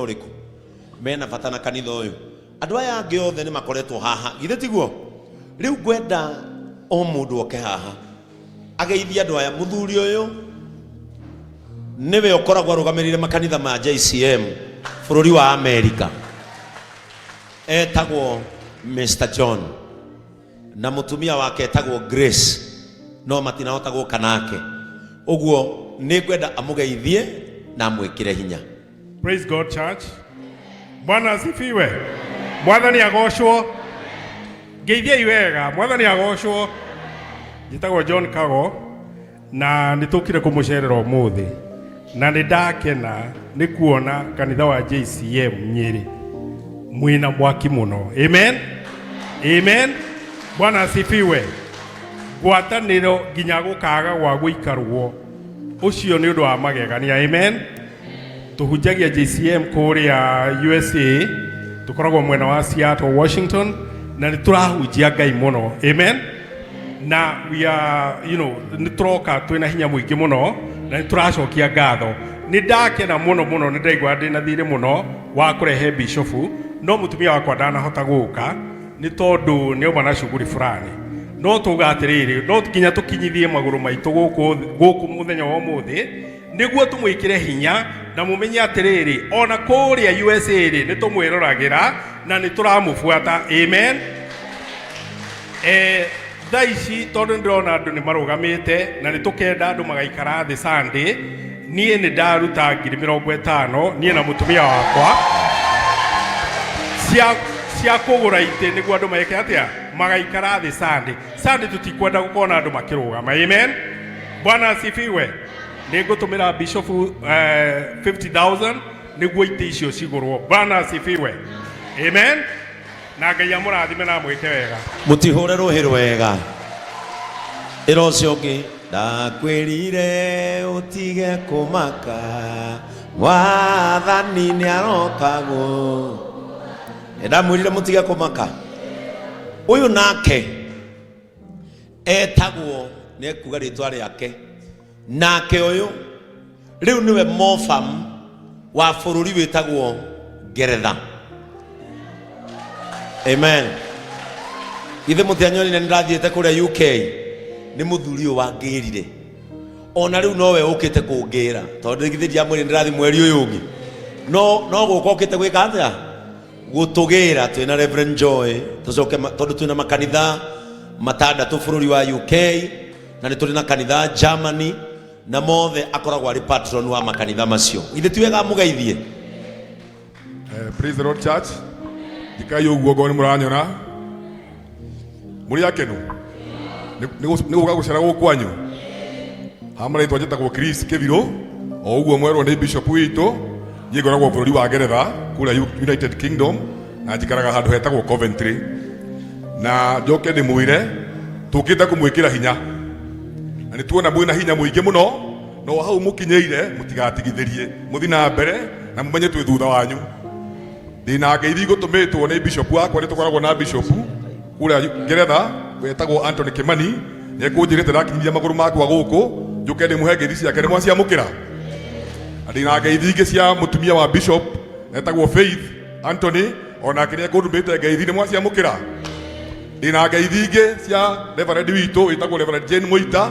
Ũrĩkũ mena bata na kanitha ũyũ? Andũ aya angĩ othe nĩ makoretwo haha, githĩ tiguo? Rĩu ngwenda o mũndũ oke haha ageithie andũ aya. Mũthuri ũyũ nĩwe ũkoragwo arũgamĩrĩire makanitha ma JCM bũrũri wa Amerika, etagwo Mr John, na mũtumia wake etagwo Grace, no matinahota gũka nake. Ũguo nĩ ngwenda amũgeithie na amwĩkĩre hinya. Praise God church. Bwana asifiwe. Mwathani agocwo. Ngeithiai wega. Mwathani agocwo. Njĩtagwo John Kago na nĩ tũkire kũmũcerera ũmũthĩ na nĩ ndakena nĩ kuona kanitha wa JCM Nyĩrĩ mwĩna mwaki mũno. Amen. Amen. Bwana asifiwe. Ngwatanĩro nginya gũkaga gwa gũikarwo ũcio nĩ ũndũ wa magegania. Amen. Tũhunjagia JCM kũrĩa USA, tũkoragwo mwena wa Seattle, Washington, na nĩ tũrahunjia Ngai mũno. Amen. Na we are, nĩ tũroka twĩna hinya mũingĩ mũno na nĩ tũracokia ngatho. Nĩ ndakena mũno mũno, nĩ ndaigua ndĩna thirĩ mũno wa kũrehe bishofu, no mũtumia wakwa ndanahota gũka nĩ tondũ nĩ auma na shughuli fulani. No tuga atĩrĩrĩ, no nginya tũkinyithie magũrũ maitũ gũkũ gũkũ mũthenya wa ũmũthĩ nĩguo tũmwĩkĩre hinya na mũmenye atĩrĩrĩ, ona kũrĩa USA rĩ, nĩ tũmwĩroragĩra na nĩ tũramũbuata. Amen. Thaa ici tondũ nĩ ndĩrona andũ nĩ marũgamĩte na nĩ tũkenda andũ magaikara thĩ Sunday, niĩ nĩ ndaruta 50,000 niĩ na mũtumia wakwa cia kũgũra itĩ nĩguo andũ meke atĩa, magaikara thĩ Sunday. Sunday tũtikwenda gũkorwo na andũ makĩrũgama. Amen. Bwana asifiwe. Nĩ ngũtũmĩra bishofu 50,000 nĩguo itĩ icio cigũrwo. Bwana asifiwe. Amen. Na Ngai amũrathime na amwĩke wega. Mũtihũre rũhĩ rwega. Ĩra ũcio ũngĩ, ndakwĩrire ũtige kũmaka, Mwathani nĩ aroka gũ. Ndamwĩrire mũtige kũmaka. Ũyũ nake etagwo, nĩ ekuga rĩtwa rĩake. Nake ũyũ rĩu nĩwe mofam wa bũrũri wĩtagwo Ngeretha. Amen. Ithe mũtianyonire nĩ ndathiĩte kũrĩa UK, nĩ mũthuri ũyũ wangĩrire. Ona rĩu nowe ũkĩte kũngĩra, tondũ githĩ ndiamwĩrire ndĩrathiĩ mweri ũyũ ũngĩ. No gũka ũkĩte gwĩka atĩa? Gũtũgĩra twĩna Reverend Joy, tũcoke tondũ twĩna makanitha matandatũ bũrũri wa UK, na nĩ tũrĩ na kanitha Germany, na mothe akoragwo arĩ patron wa makanitha macio. Githĩ ti wega mũgeithie? Praise the Lord church. Thikai ũguo ngorwo nĩ mũranyona. Mũrĩ akenu? Nĩ gũka gũcera gũkũ kwanyu? Ha marĩtwa njĩtagwo Chris Kĩbirũ, o ũguo mwerwo nĩ bishop witũ. Niĩ ngoragwo bũrũri wa Ngeretha kũrĩa United Kingdom, na njikaraga handũ hetagwo Coventry. Na njoke ndĩmwĩre tũkĩte kũmwĩkĩra hinya, na nĩ tuona mwĩna hinya mũingĩ mũno, no hau mũkinyĩire mũtigatigithĩrie, mũthiĩ na mbere na mũmenye twĩ thutha wanyu. Ndĩna ngeithi ngũtũmĩtwo nĩ bishop wakwa, nĩ tũkoragwo na bishop kũrĩa Ngeretha wetagwo Anthony Kimani, nĩ ekũnjĩrĩte ndakinyithia magũrũ makwa gũkũ njũke ndĩmũhe ngeithi ciake, nĩ mwaciamũkĩra? Na ndĩna ngeithi ingĩ cia mũtumia wa bishop etagwo Faith Anthony, onake nĩ ekũndũmĩte ngeithi, nĩ mwaciamũkĩra? Ndĩna ngeithi ingĩ cia reverend witũ wĩtagwo Reverend Jane Mũita,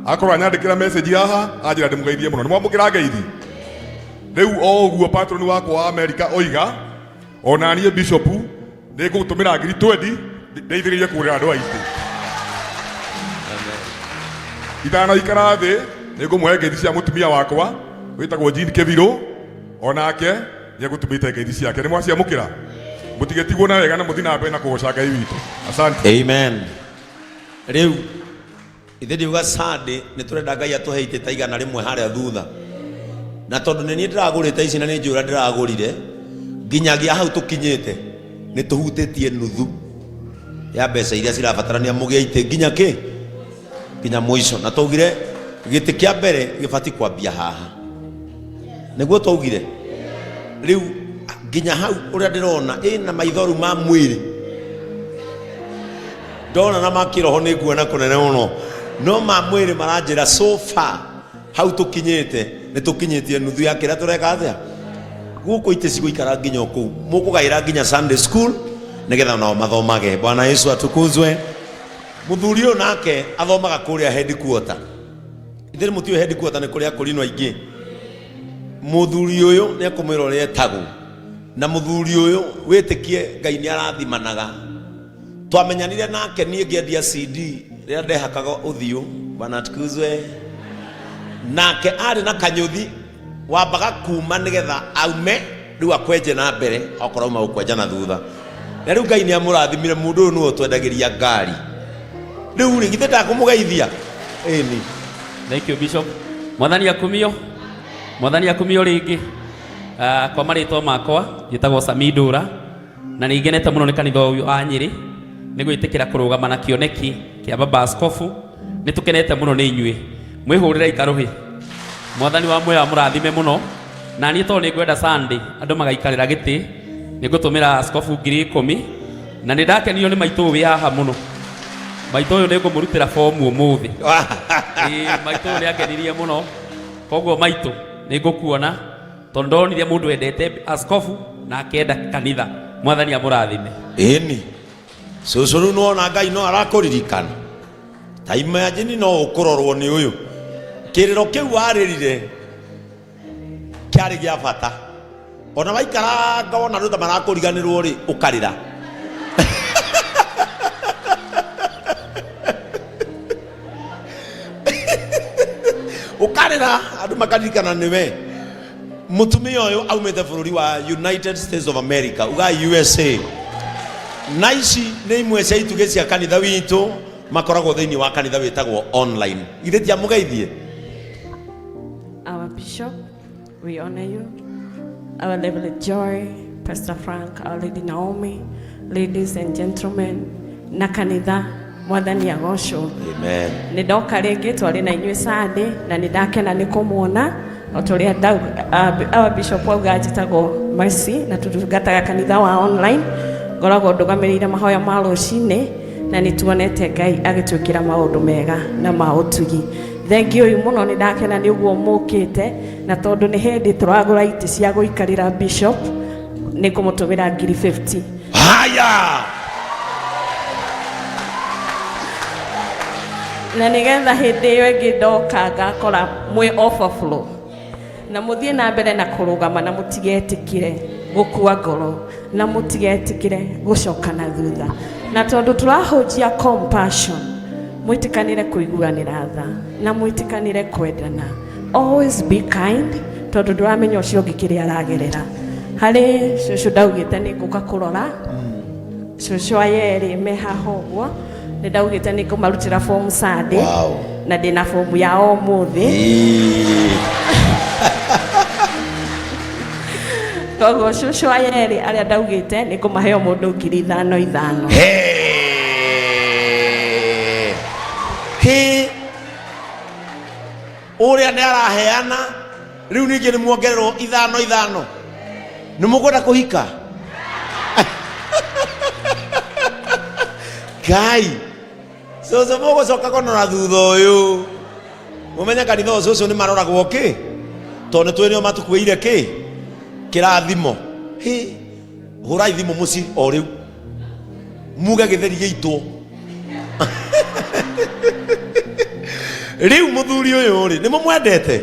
akorwo anyandĩkĩra message haha anjĩra ndĩmũgeithie mũno, nĩ mwamũkĩra ngeithi? Rĩu o ũguo patron wakwa wa America oiga, ona niĩ bishop nĩ ngũgũtũmĩra 20,000 ndeithĩrĩrie kũgũrĩra andũ a itĩ. Itanaikara thĩ nĩ ngũmũhe ngeithi cia mũtumia wakwa wĩtagwo Jean Kĩbirũ, onake nĩ egũtũmĩte ngeithi ciake, nĩ mwaciamũkĩra? Mũtigetigwo na wega na mũthiĩ na mbere na kũgoca Ngai witũ. Asante. Amen. Rĩu ithe ndiuga Sunday nĩ tũrenda Ngai atũhe itĩ ta 100 harĩa thutha, na tondũ nĩ niĩ ndĩragũrĩte ici na nĩ njũĩ ũrĩa ndĩragũrire, nginyagia hau tũkinyĩte nĩ tũhutĩtie nuthu ya mbeca iria cirabatarania mũgĩe itĩ nginya kĩ nginya mũico. Na twaugire gĩtĩ kĩa mbere gĩbatiĩ kwambia haha, nĩguo twaugire. Rĩu nginya hau ũrĩa ndĩrona ĩna maithoru ma mwĩrĩ ndona na makiroho nĩ nguona kũnene mũno, no ma mwĩrĩ maranjĩra so far hau tũkinyĩte nĩ tũkinyĩtie nuthu ya kĩrĩa tũreka atĩa. Gũkũ itĩ cigũikara nginya o kũu. Mũkũgaĩra nginya Sunday school nĩgetha nao mathomage. Bwana Yesu atukuzwe. Mũthuri ũyũ nake athomaga kũrĩa headquarter. Ithe mũtiũĩ headquarter nĩ kũrĩa kũrinwo aingĩ. Mũthuri ũyũ nĩ ekũmwĩra ũrĩa etagwo. Na mũthuri ũyũ wĩtĩkie Ngai nĩ arathimanaga. Twamenyanire nake niĩ ngĩendia CD rĩrĩa ndehakaga ũthiũ. Bwana atukuzwe. Nake arĩ na kanyũthi wambaga kuma nĩgetha aume rĩu akwenje na mbere okorwo auma gũkwenja na thutha. Na rĩu Ngai nĩ amũrathimire mũndũ ũyũ nĩwe ũtwendagĩria ngari. Rĩu rĩ githĩ ndakũmũgeithia? Ĩni. Thank you Bishop. Mwathani akumio. Mwathani akumio rĩngĩ. Kwa marĩtwa makwa njĩtagwo Sami Ndũra na nĩ ngenete mũno nĩ kanitha ũyũ wa Nyĩrĩ nĩ gwĩtĩkĩra kũrũgama na kĩoneki kĩa baba askofu. Nĩ tũkenete mũno nĩ inyuĩ. Mwĩhũrĩre ikarũhĩ. Mwathani wa muoyo amũrathime mũno. Na niĩ tondũ nĩ ngwenda Sunday andũ magaikarĩra gĩtĩ nĩ ngũtũmĩra askofu 10,000 na nĩ ndakenio nĩ maitũ ũyũ wĩ haha mũno. Maitũ ũyũ nĩ ngũmũrutĩra bomu ũmũthĩ. Ĩĩ, maitũ ũyũ nĩ angenirie mũno. Koguo maitũ nĩ ngũkuona tondũ ndonire mũndũ wendete askofu na akenda kanitha. Mwathani amũrathime. Ĩni. Cũcũ rĩu nĩwona Ngai no arakũririkana. Ta imagine no ũkũrorwo nĩ ũyũ. Kĩrĩro kĩu warĩrire kĩarĩ gĩa bata. Ona waikaranga wona andũ ta marakũriganĩrwo rĩ, ũkarĩra. Ũkarĩra andũ makaririkana nĩwe. Mũtumia ũyũ aumĩte bũrũri wa United States of America, uga USA. Na ici nĩ imwe cia itugĩ cia kanitha witũ makoragwo thĩinĩ wa kanitha wĩtagwo online. Githĩ ti amũgeithie? Our bishop, we honor you. Our lovely Joy, Pastor Frank, Our Lady Naomi, ladies and gentlemen, na kanitha mwathani agocwo. Amen. Nĩ ndoka rĩngĩ twarĩ na inyuĩ Sunday na nĩ ndakena nĩ kũmuona o ta ũrĩa our bishop auga njĩtagwo Mercy na tũtungataga kanitha wa online ngoragwo ndũgamĩrĩire mahoya ma rũcinĩ na nĩ tuonete Ngai agĩtwĩkĩra maũndũ mega na ma ũtugi. Thengiũ ũyũ mũno nĩ ndakena nĩ ũguo mũkĩte na tondũ nĩ hĩndĩ tũragũra itĩ cia gũikarĩra bishop nĩ ngũmũtũmĩra 50,000. Haya! Na nĩgetha hĩndĩ ĩyo ĩngĩ ndoka ngakora mwĩ overflow. Na mũthiĩ na mbere na kũrũgama na mũtigetĩkĩre gũkua ngoro na mũtigetĩkĩre gũcoka na thutha. Na tondũ tũrahunjia compassion, mwĩtĩkanĩre kũiguanĩra tha na mwĩtĩkanĩre kwendana. Always be kind tondũ ndũramenya ũcio ũngĩ kĩrĩa aragerera. Harĩ cũcũ ndaugĩte nĩ ngũka kũrora cũcũ aya erĩ me haha ũguo nĩ ndaugĩte nĩ ngũmarutĩra form Sunday. Wow. Na ndĩna fomu ya ũmũthĩ. Koguo cũcũ aya erĩ arĩa ndaugĩte nĩ ngũmahe o mũndũ 5,000 5,000. Hey! Hey! Ũrĩa nĩ araheana rĩu ningĩ nĩ muongererwo 5 5. Nĩ mũkwenda kũhika? Ngai, cũcũ mũgũcoka kũnora thutha ũyũ. Mũmenye kanitha ũcio ũcio nĩ maroragwo kĩ? Tondũ nĩ twĩ nĩo matukuĩire kĩ? Kĩrathimo. Hĩ, hũrai thimũ mũciĩ o rĩu. Muge gĩtheri gĩitwo. Rĩu mũthuri ũyũ rĩ, nĩ mũmwendete?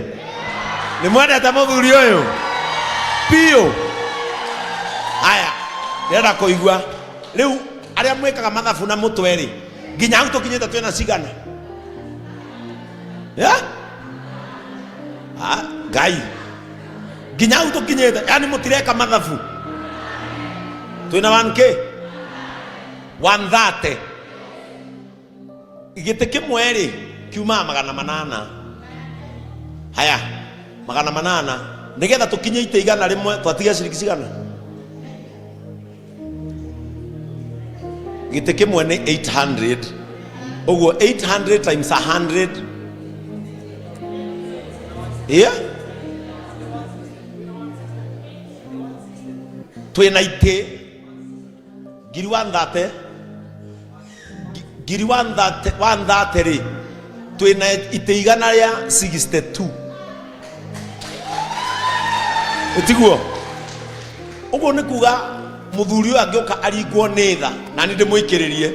Nĩ mwendete mũthuri ũyũ? Biũ. Aya, ndĩrenda kũigua. Rĩu arĩa mwĩkaga mathabu na mũtwe rĩ, nginya hau tũkinyĩte twĩna cigana? Yeah? Ah, Ngai. Nginya hau tũkinyĩte, yani mũtireka mathabu. Twĩna 1K. 130. Gĩtĩ kĩmwe rĩ, kiumaga 800. Haya, 800. Nĩgetha tũkinye itĩ 100, twatigia ciringi cigana? Gĩtĩ kĩmwe nĩ 800. Ũguo 800 times 100. Yeah? Twĩna itĩ ngiri one thirty. Ngiri one thirty, one thirty rĩ, twĩna itĩ 162. Tiguo? Ũguo nĩ kuga mũthuri ũyũ angĩũka aringwo nĩ tha na nĩ ndĩmũikĩrĩrie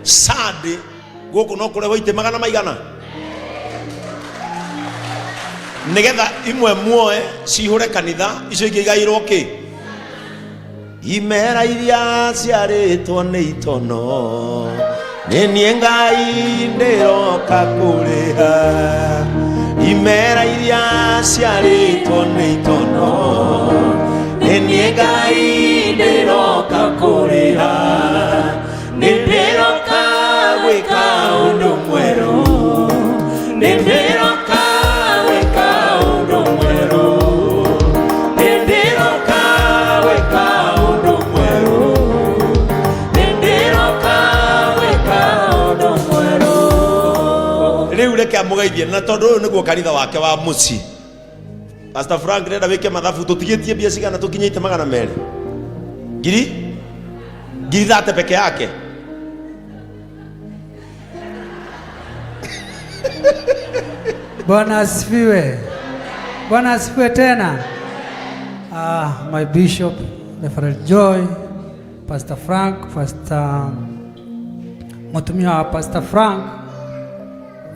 Sunday gũkũ no kũrehwo itĩ magana maigana nĩgetha imwe muoe cihũre kanitha icio ingĩ igaĩrwo kĩ imera iria ciarĩtwo nĩ itono nĩ niĩ Ngai ndĩroka kũrĩha imera iria ciarĩtwo nĩ itono nĩ niĩ Ngai ndĩroka kũrĩha nĩ ndĩroka gwĩka ũndũ mwerũ nĩ ndĩroka gwĩka ũndũ mwerũ nĩ ndĩroka gwĩka ũndũ mwerũ nĩ ndĩroka gwĩka ũndũ mwerũ. Rĩu reke amũgeithie na tondũ ũyũ nĩguo kanitha wake wa mũciĩ. Pastor Frank ndĩrenda wĩke mathabu tũtigĩtie mbia cigana tũkinyĩte 200 ngiri 30 peke yake. Bwana asifiwe. Bwana asifiwe tena. My Bishop, Reverend Joy, Pastor Frank, Pastor Mutumia wa Pastor Frank,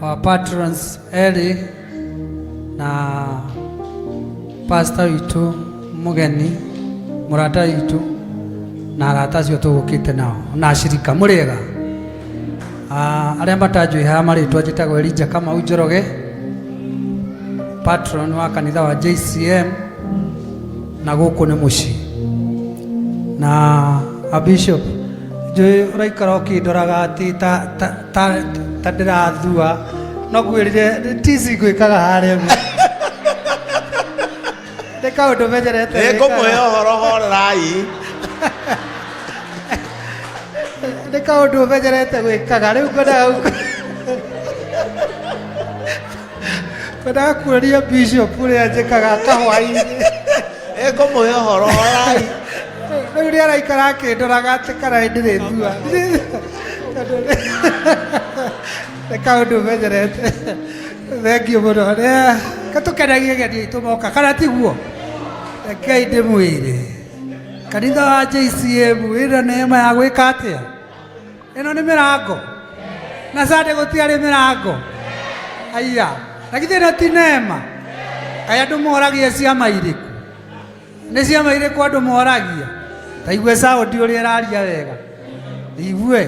our patrons Eli na pastor witũ mũgeni mũrata witũ na arata acio tũgũkĩte nao na acirika mũrĩega. Arĩa matanjũĩ haha marĩtwa njĩtagwo Elijah Kamau Njoroge, patron wa kanitha wa JCM na gũkũ nĩ mũciĩ. Na a bishop njũĩ ũraikara ũkĩndoraga atĩ ta, ta, ta, ta ndĩrathua no ngwĩrire tici ngwĩkaga harĩa ũguo. Nĩ kaũndũ menyerete Nĩngũmũhe gwĩkaga. ũhoro horerai. Nĩ kaũndũ menyerete gwĩkaga rĩu ngwendaga kuonia bishop ũrĩa njĩkaga kahwainĩ. Nĩngũmũhe ũhoro horerai. Rĩu nĩ araikara akĩndoraga atĩ kana ndĩrĩthua tondũ nĩ kaũndũ menyerete. Thengiũ mũno. Tũkenagie ageni aitũ moka kana tiguo? Rekei ndĩmwĩre kanitha wa JCM wĩna neema ya gwĩka atĩa? Ĩno nĩ mĩrango na Sunday gũtiarĩ mĩrango. Aya, na githĩ ĩno ti neema? Kaĩ andũ moragia ciama irĩkũ? Nĩ ciama irĩkũ andũ moragia? Ta igue saundi ũrĩa ĩraria wega. Igue.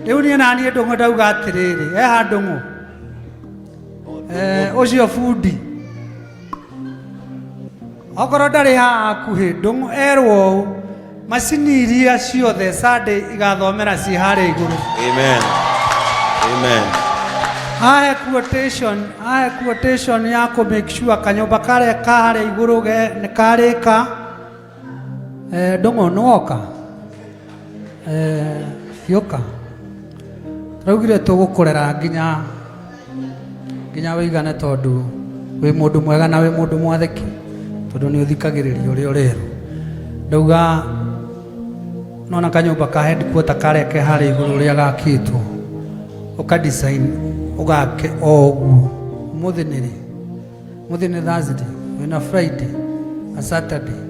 Rĩu niĩ na niĩ Ndũng'ũ ndauga atĩrĩrĩ, heha Ndũng'ũ. Ũcio bundi. Okorwo ndarĩ haha hakuhĩ, Ndũng'ũ erwo ũũ, macini iria ciothe Sunday igathomera ciĩ harĩa igũrũ. Amen. Amen. Ahe quotation ya kũ make sure kanyũmba karĩa ka harĩa igũrũ nĩ karĩka. Ndũng'ũ nĩwoka? Gĩũka. Tũraugire tũgũkũrera nginya wĩigane tondũ wĩ mũndũ mwega na wĩ mũndũ mwathĩki tondũ nĩ ũthikagĩrĩria ũrĩa ũrerwo. Ndauga nona kanyũmba ka headquarter karĩa ke harĩa igũrũ ũrĩa gakĩtwo ũka design ũgake o ũguo. Ũmũthĩ nĩ rĩ? Ũmũthĩ nĩ Thursday, wĩna Friday na Saturday,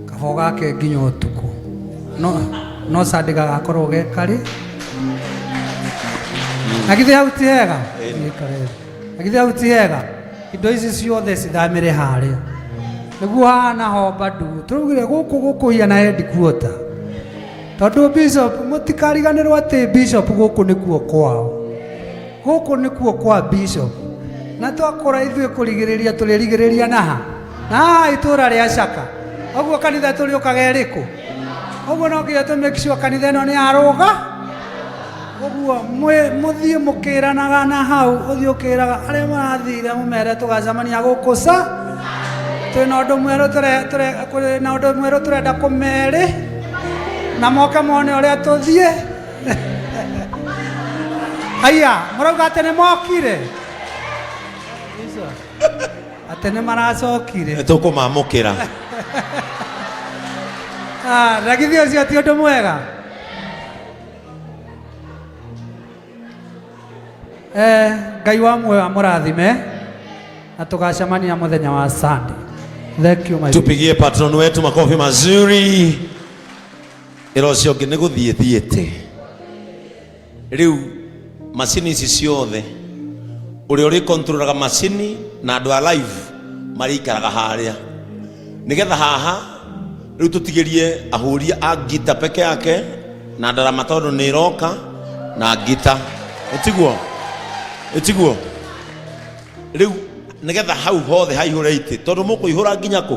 kaba ũgake nginya ũtukũ. No Sunday gagakorwo ge karĩ. Na githĩ hau ti hega? Na githĩ hau ti hega? Indo ici ciothe cithamĩre harĩa. Nĩguo haha naho bado tũraugire gũkũ gũkũhiana headquarter. Tondũ bishop mũtikariganĩrwo atĩ bishop gũkũ nĩkuo kwao. Gũkũ nĩkuo kwa bishop. Na twakũra ithuĩ kũrigĩrĩria tũrĩrigĩrĩria naha. Na haha itũra rĩa Caka. Ũguo kanitha tũrĩũkaga ĩrĩkũ? Ũguo no nginya tũ make sure kanitha ĩno nĩ yarũga. Ũguo mũthiĩ mũkĩranaga na hau, ũthiĩ ũkĩraga arĩa marathire mũmere tũgacemania gũkũ ca. Twĩna ũndũ mwerũ kwĩna ũndũ mwerũ tũrenda kũmerĩ. Na moke mone ũrĩa tũthiĩ. Aya, mũrauga atĩ nĩ mokire? Atĩ nĩ maracokire. Tũkũmamũkĩra. Na githĩ ũcio ti ũndũ mwega? Ngai wa muoyo amũrathime na tũgacemania mũthenya wa Sunday. Thank you, my Tupigie patron wetu makofi mazuri. Ĩra ũcio ũngĩ nĩ gũthiĩ thiĩte. Rĩu macini ici ciothe ũrĩa ũrĩkontrolaga macini na andũ a live marĩikaraga harĩa nĩgetha haha rĩu tũtigĩrie ahũri a ngita peke yake na ndarama tondũ nĩ ĩroka na ngita ĩtiguo ĩtiguo rĩu nĩgetha hau hothe haihũre itĩ tondũ mũkũihũra nginya kũ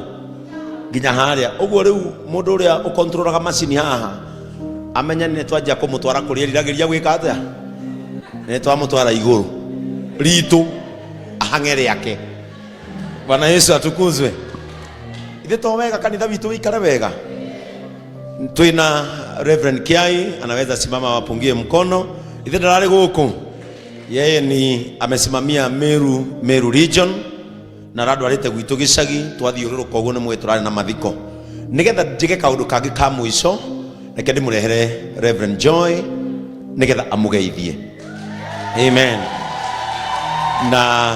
nginya harĩa ũguo rĩu mũndũ ũrĩa ũkontrolaga macini haha amenye nĩ twanjia kũmũtwara kũrĩa eriragĩria gwĩka atĩa nĩ twamũtwara igũrũ ritũ ahang'e rĩake. Bwana Yesu atukuzwe. Ithe to wega kanitha witũ wĩikare wega. Twina Reverend Kiai anaweza simama wapungie mkono. Ithe ndararĩ gũkũ. Yeye ni amesimamia Meru, Meru region na arandwarĩte gwitũ gĩcagi twathiũrũrũka ũguo nĩ mwĩ tũrarĩ na mathiko nĩgetha njĩke kaũndũ kangĩ ka mũico reke ndĩmũrehere Reverend Joy nĩgetha amũgeithie. Amen. Na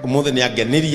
ũmũthĩ nĩ angenirie.